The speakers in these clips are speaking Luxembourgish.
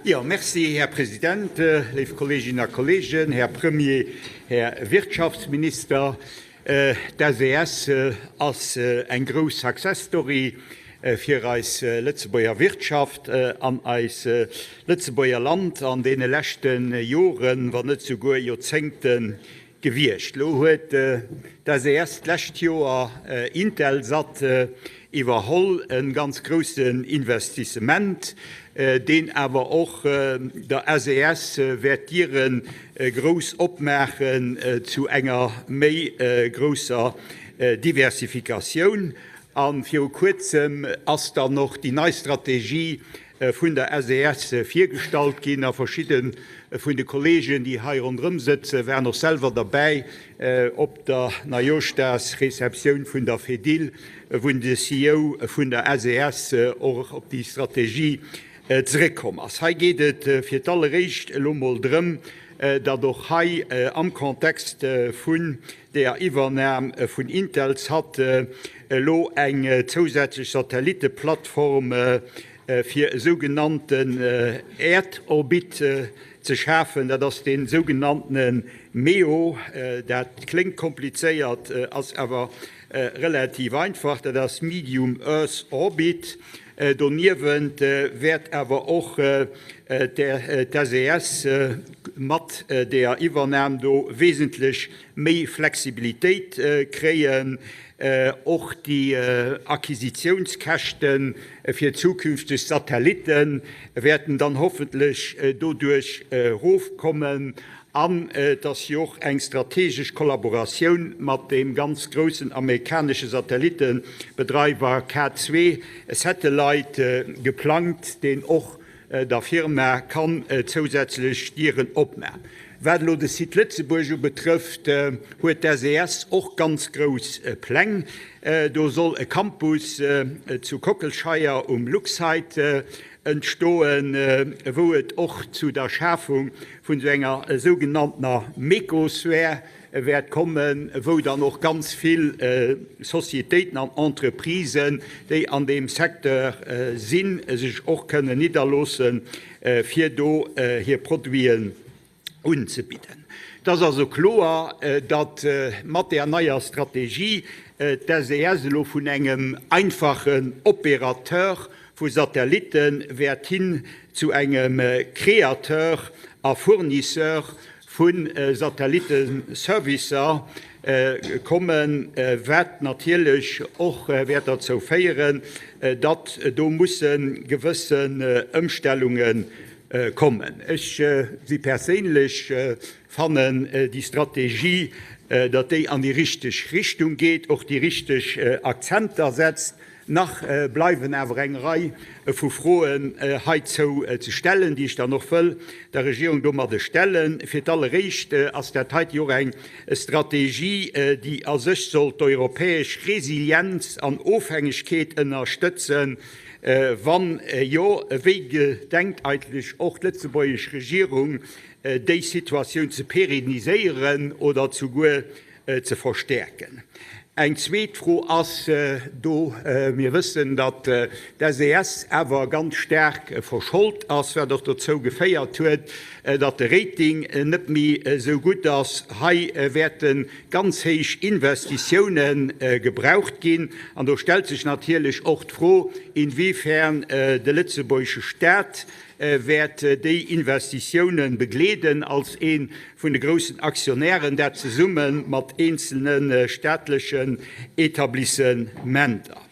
Jo, merci, Här President, léif Kolleeginnen a Kolleegen, Här Premier, Här Wirtschaftsminister. D'SES ass eng grouss Success Story fir eis Lëtzebuerger Wirtschaft an eis Lëtzebuerger Land an deene leschte Joren, wann net souguer Joerzéngte gewiescht. Elo huet d'SES d'lescht Joer Intelsat iwwerholl, e ganz groussen Investissement, deen awer och der SES wäert d'Diere grouss opmaachen zu enger méi grousser Diversifikatioun. A viru Kuerzem ass dann och déi nei Strategie vun der SES virgestallt ginn a verschidde vun de Kolleegen, déi hei ronderëm sëtzen, waren och selwer derbäi op der Neijooschdagsreceptioun vun der Fedil, wou de CEO vun der SES och op déi Strategie zeréckkomm ass. Hei geet et fir d'alleréischt elo mol drëm, datt och hei am Kontext vun deeër Iwwernam vun Intelsat elo eng zousätzlech Satellitteplattform fir e sougenannten Äerdorbit ze schafen. Dat ass dee sougenanntene MEO. Dat kléngt komplizéiert, ass awer relativ einfach. Dat ass Medium Earth Orbit. Doniewent wäert awer och d'SES mat deeër Iwwernam do wesentlech méi Flexibilitéit kréien. Och déi Acquisitiounskäschte fir zukünfteg Satellitte wäerten dann hoffentlech doduerch erofkommen. An et ass jo och eng strategesch Kollaboratioun mat deem ganz groussen amerikanesche Satellittebedreiwer K2 Satellite geplangt, deen och der Firma kann zousätzlech Dieren opman. Wat elo de Site Lëtzebuerg ubetrëfft, huet d'SES och ganz grouss Pläng. Do soll e Campus zu Kockelscheier um Luxsite entstoen, wou et och zu der Schafung vun esou enger sougenanntener Mecosphär wäert kommen, wou dann och ganz vill Sociétéiten an Entreprisen, déi an deem Secteur sinn, sech och kënnen nidderloossen, fir do hir Produiten unzebidden. Et ass also kloer, datt mat där neier Strategie d'SES elo vun engem einfachen Opérateur vu Satellitte wäert hin zu engem Créateur a Fournisseur vu Satellitteservicer kommen, wat natierlech och wäert derzou féieren, datt do musse gewëssen Ëmstellunge kommen. Ech si perséinlech fannen déi Strategie, datt déi an déi richteg Richtung geet, och déi richteg Akzenter setzt. Nach bleiwen awer eng Rei vu Froen heizou ze stellen, déi ech dann och wëll der Regierung domadde stellen. Fir d'alleréischt ass dat heite jo och eng Strategie, déi a sech soll d'europäesch Resilienz an Ofhängegkeet ënnerstëtzen. Wann jo, wéi gedenkt eigentlech och d'lëtzebuergesch Regierung, déi Situatioun ze pérenniséieren oder souguer ze verstäerken. Eng zweet Fro ass do, Mir wëssen, datt d'SES awer ganz staark verschold ass, wat och dozou geféiert huet, datt de Rating net méi esou gutt ass. Hei wäerte ganz héich Investitiounen gebraucht ginn. An do stellt sech natierlech och d'Fro, inwiefern de lëtzebuergesche Stat wäert déi Investitiounen begleeden als ee vun de groussen Aktionären, dat zesumme mat eenzelne staatlechen Etablissementer.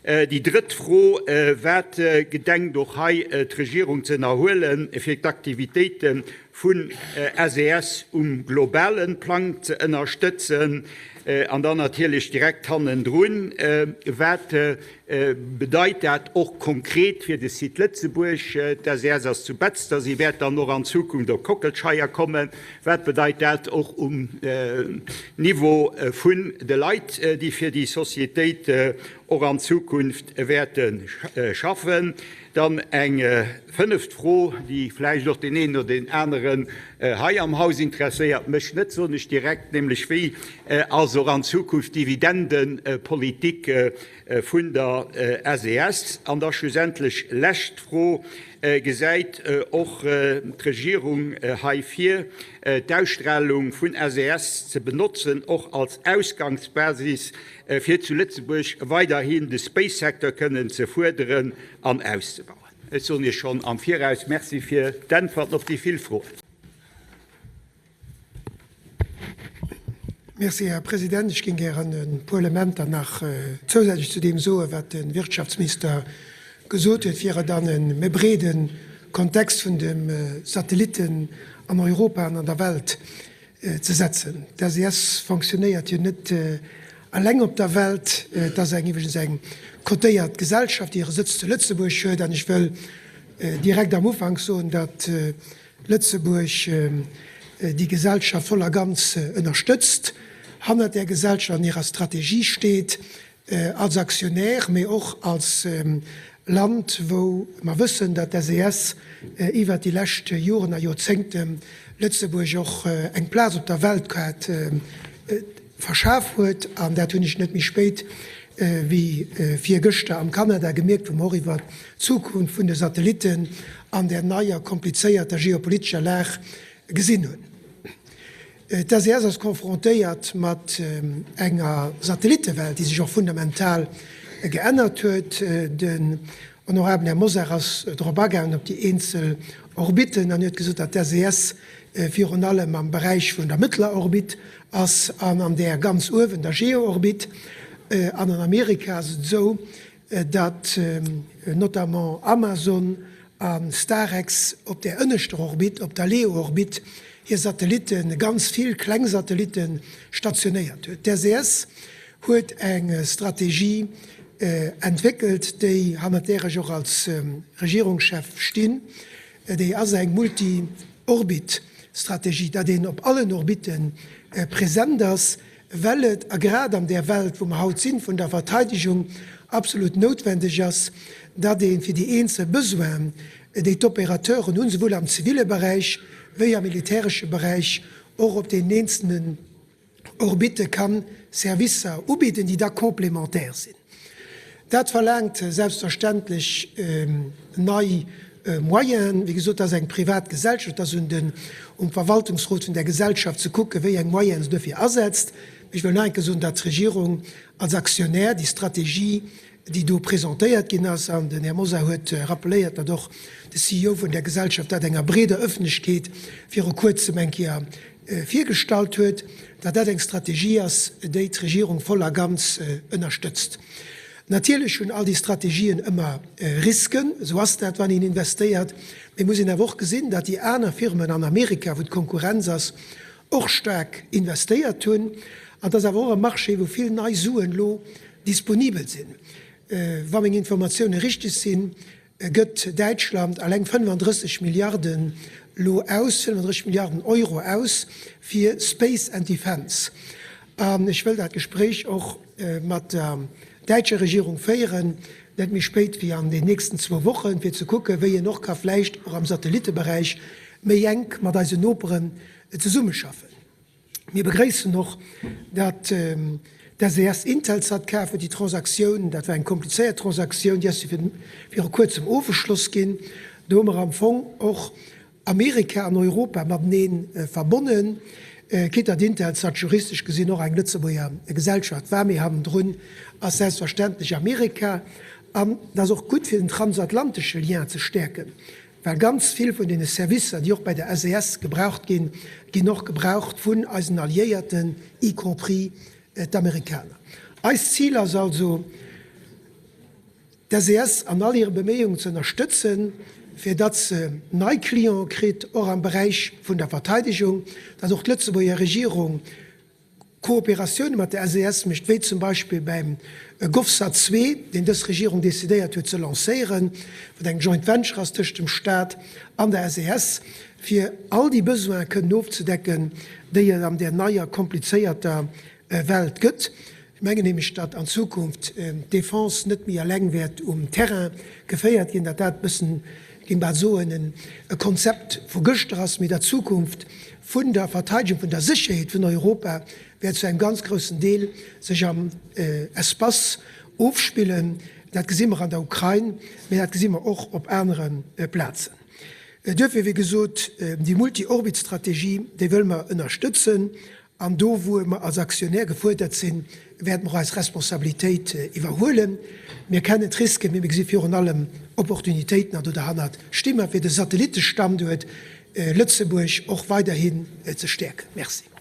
Déi drëtt Fro, Wat gedenkt och hei d'Regierung ze ënnerhuelen, fir d'Aktivitéite vun SES um globale Plang ze ënnerstëtzen? An dann natierlech direkt hannendrun, Wat bedeit dat och konkret fir de Site Lëtzebuerg? D'SES ass zu Betzder, si wäert dann och an Zukunft op Kockelscheier kommen. Wat bedeit dat och um Niveau vun de Leit, déi fir déi Societéit och an Zukunft wäerte schaffen? Dann eng fënneft Fro, déi vläicht och deen een oder deen aneren hei am Haus interesséiert, mech net, soen ech direkt, nämlech wéi ass och an Zukunft d'Dividendepolitik vun der SES? An da schlussendlech lescht Fro. Gesäit och d'Regierung hei vir, d'Ausstralung vun SES ze benotzen, och als Ausgangsbasis, fir zu Lëtzebuerg weiderhin de Space-Secteur kënnen ze fuerderen an auszebauen? Ech soen Iech schonn am Viraus Merci fir d'Äntwerten op déi vill Froen. Merci, Här President. Ech géing gären e puer Elementer nach zousätzlech zu deem soen, wat de Wirtschaftsminister gesot huet, fir et an e méi breede Kontext vun de Satellitten an Europa an an der Welt ze setzen. D'SES fonctionnéiert jo net eleng op der Welt. Et ass eng iwwregens eng cotéiert Gesellschaft, déi hire Sëtz zu Lëtzebuerg huet. An ech wëll direkt am Ufank soen, datt Lëtzebuerg déi Gesellschaft voll a ganz ënnerstëtzt, hannert där Gesellschaft an hirer Strategie steet, als Aktionär, mee och als Land, wou mer wëssen, datt d'SES iwwert déi lescht Joren a Joerzéngte Lëtzebuerg och eng Plaz op der Weltkaart verschaf huet. An dat hunn ech net méi spéit wéi virgëschter am Kanada gemierkt, wou mer och iwwert d'Zukunft vun de Satellitten an där neier komplizéierter geopolitescher Lag gesinn hunn. D'SES ass confrontéiert mat enger Satellittewelt, déi sech och fundamental geännert huet. Den honorabelen Här Mosar ass drop agaangen, op déi eenzel Orbitten, an huet gesot, datt d'SES virun allem am Beräich vun der mëttler Orbit ass an an där ganz uewen, der Geo-Orbit. An an Amerika ass et esou, datt notamment Amazon a Starex op där ënneschter Orbit, op der LEO-Orbit, hir Satellitten, ganz vill kleng Satellitten, stationéiert huet. D'SES huet eng Strategie entwéckelt, déi, hannert där ech och als Regierungschef stinn, déi ass eng Multi-Orbit-Strategie, datt een op allen Orbitte present ass, well et, a grad an där Welt, wou mer haut sinn, vun der Verteidigung absolut noutwendeg ass, datt ee fir déi eenzel Besoinen, déi d'Opérateuren hunn, souwuel am zivile Beräich wéi am militäresche Beräich, och op deenen eenzelnen Orbitte ka Servicer ubidden, déi da complémentaire sinn. Dat verlaangt selbstverständlech nei Moyenen. Wéi gesot, dat ass eng privat Gesellschaft. Et ass un den, um Verwaltungsrot vun där Gesellschaft ze kucken, wéi eng Moyenen se dofir asetzt. Mee ech wëll nach eng Kéier soen, datt d'Regierung als Aktionär déi Strategie, déi do presentéiert ginn ass, an den Här Mosar huet rappeléiert, datt och de CEO vun där Gesellschaft dat enger breeder Öffentlechkeet viru Kuerzem eng Kéier virgestallt huet, datt dat eng Strategie ass, déi d'Regierung voll a ganz ënnerstëtzt. Natierlech hunn all déi Strategien ëmmer Risken, esou ass dat, wann een investéiert. Mee et muss een awer och gesinn, datt déi aner Firmen an Amerika, wou d'Konkurrenz ass, och staark investéiert hunn. An et ass awer och e Marché, wou vill nei Suen elo disponibel sinn. Wa meng Informatioune richteg sinn, gëtt Däitschland alleng 35 Milliarden lo aus, 35 Milliarden Euro aus fir Space and Defence. An ech wëll dat Gespréich och mat der däitscher Regierung féieren, net méi spéit wéi an den nächsten zwou Wochen, fir ze kucken, wéi een och ka vläicht och am Satellitteberäich méi enk mat eisen Noperen zesummeschaffen. Mir begréissen och, datt d'SES Intelsat kaf huet. Déi Transaktioun, dat war eng komplizéiert Transaktioun, déi ass jo viru Kuerzem ofeschloss ginn. Do hu mer am Fong och Amerika an Europa matenee verbonnen, quitte datt Intelsat juristesch gesinn och eng Lëtzebuerger Gesellschaft war, mee hannendrun ass selbstverständlech Amerika. An et ass och gutt, fir den transatlantesche Lien ze stäerken. Well ganz vill vun deene Servicer, déi och bei der SES gebraucht ginn, ginn och gebraucht vun eisen Alliéierten, y compris d'Amerikaner. Eist Zil ass also, d'SES an all hire Beméiungen ze ënnerstëtzen, fir datt se nei Cliente kritt, och am Beräich vun der Verteidigung, datt och d'Lëtzebuerger Regierung Kooperatioune mat der SES mécht, wéi zum Beispill beim GovSat 2, deen dës Regierung decidéiert huet ze lancéieren, wat eng Joint Venture ass tëscht dem Staat an der SES, fir all déi Besoine kënnen ofzedecken, déi et an där neier komplizéierter Welt gëtt. Ech mengen nämlech, datt an Zukunft d'Defense net méi eleng wäert um Terrain geféiert ginn, datt dat e bëssen, ech géing bal soen, e Konzept vu gëschter ass, mee datt d'Zukunft vun der Verteidigung, vun der Sécherheet vun Europa wäert zu engem ganz groussen Deel sech am Espace ofspillen. Dat gesi mer an der Ukrain, mä dat gesi mer och op anere Plazen. Duerfir, wéi gesot, déi Multi-Orbit-Strategie, déi wëlle mer ënnerstëtzen. An do, wou mer als Aktionär gefuerdert sinn, wäerte mer och eis Responsabilitéit iwwerhuelen. Mir kennen d'Risken, mee mir gesi virun allem Opportunitéiten. An do derhannert sti mer, fir de Satellittestanduert Lëtzebuerg och weiderhin ze stäerken. Merci.